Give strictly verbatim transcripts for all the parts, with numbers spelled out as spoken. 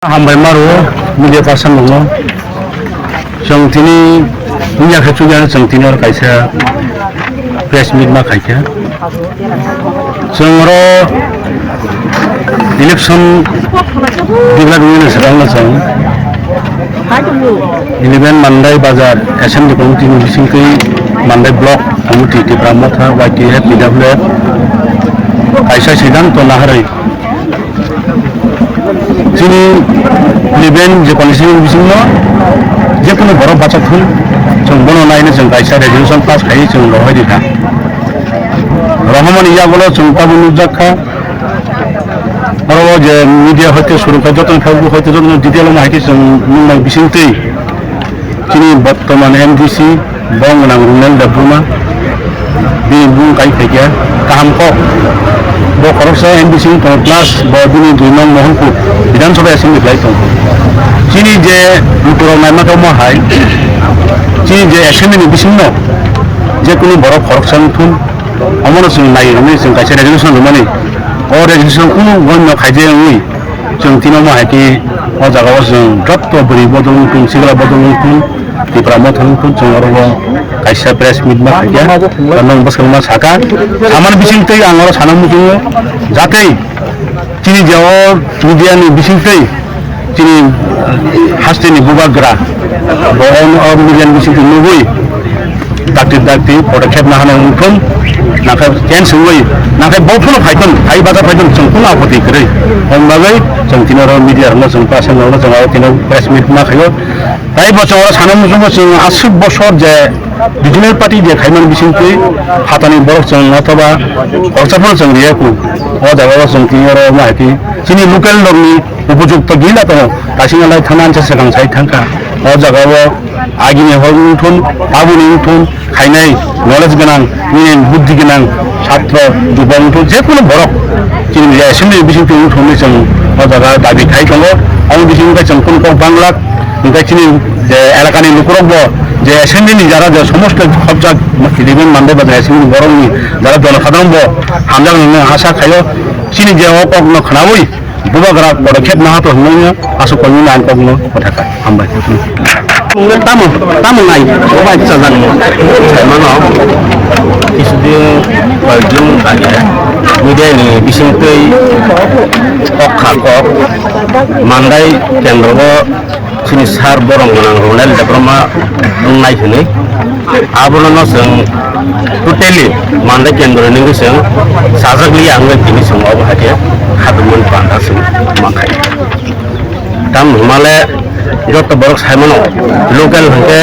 Hambai maro media person rokno. Chwng tini wngya khe chukya chwng tini oro kaisa press meet ma khaikha. Chwng oro election dibla dibla swkangno chwng eleven Mandai Bazar Assembly Committee ni bisingtwi Mandai Block Committee Tipra Motha Y T F P W F kaisa siddhanto naharwi chini eleven je constituency bisingo je kunu borok bachak thung chwng bono naino chwng kaisa resolution pass khaiwi chwng rohorwi rikha. Rohormani yagulo chwng tabuk nukjak kha. Oro o je media hoite suru kha, jotono Facebook hoite jotono detail wngma hai khe chwng nuknai bisingtwi chini bottoman M D C bo gwnang Rungnel Debbarma bini bumung kai phaikha kaham kok. Bo khoroksa M D C wng tongo plus bo bini dui nong Mohanpur Bidhan Sabha assembly khlai tongo. Chini je lukurok naima khe omo hai chini je assembly ni bisingno je kunu borok khoroksa wng thun omono chwng nai rwmani chwng kaisa resolution rwmani. O resolution kunu gwnyo khaijak wngwi chwng tino ma hai khe o jaga o chwng jotto bwrwi bodol wng thun, sikla bodol wng thun, Tipra Motha wng thun, chwng oro o kaisa press meet ma khaikha. Oro nwng bwskang ma saka, samani bisingtwi ang oro sana muchungo, jatei chini je o media ni bisingtwi chini hasteni bubagra bo o media ni bisingtwi nugwi dakti dakti podokkhep nahana wngthun, nakhe chance wngwi, nakhe bo phano phaithun, phai bacha phaithun, chwng kunu apoti kwrwi. Hwn bagwi chwng tini oro media rokno chwng press rokno chwng aro tini press meet ma khaio. Tai bo chwng oro sana muchungo chwng aswk bosor je regional party je khaimani bisingtwi phatani borok chwng othoba khoroksa phano chwng riya ku. O jaga o chwng tini oro ma hai khe chini local rokni upojukto gila tongo, kaisa nalai thangna ansa swkang sai thangkha. O jaga o agini hor wngthun, tabuni wngthun, khainai knowledge gwnang, nini buddhi gwnang, satro, jubok wngthun, jekunu borok chini je assembly bisingtwi wngthun hinwi chwng o jaga dabi khai tongo. Omo bisingtwi chwng kunu kok bangla, hwnkhe chini je elakani lukurokbo je assembly ni jara je somosto khopjak eleven Mandai Bazar assembly borokni jara jonosadharonbo hamjaknai hwnwi asa khaio. Chini je o kokno khwnaui bubagra podokkhep naha to hwnwi aswk kongni nang kokno kwthakha. Hambai. Tamo, tamo nai, obo acha jani. Saimano, kisudin, koi jun age, media ni bisingtwi kok kha kok, Mandai kendro o chini sir borok gwnang Ronel Debbarma wngnai hwnwi. Abono no chwng totally Mandai kendro ni chwng sajak liya wngwi tini chwng obo hai khe khadumani panda chwng ma khai. Tamo hwnmale joto borok saimano local hwnkhe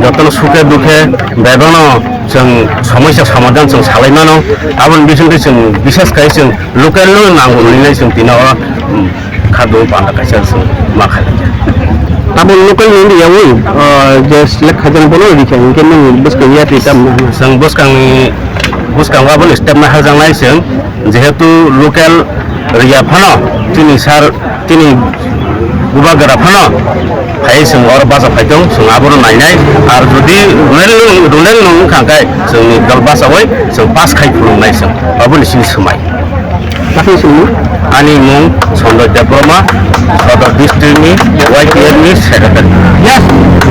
jotono sukhe dukhe bebakno chwng somosa somadhan chwng salaimano. Aboni bisingtwi chwng bisas khai chwng local no nango hwnwi chwng tino o, um, khadumani panda kaisa chwng ma khailaiya. Abo local ni yawi, ah, je select khaijak bono rikha, hwnkhe nwng bwskang ya twi tamo? Chwng bwskangni, bwskango aboni step ma hajaknai chwng, jehetu local riya phano chini sir, chini bubagra phano phai chwng oro bacha phai tong, chwng abono nainai, ar jodi runel, runel nung wngkha khe chwngni dol bachawi chwng pass khai phunuknai chwng, aboni sini swmai. Ani mung Sanjoy Debbarma, Sodor District ni Y T F ni Secretary. Yes.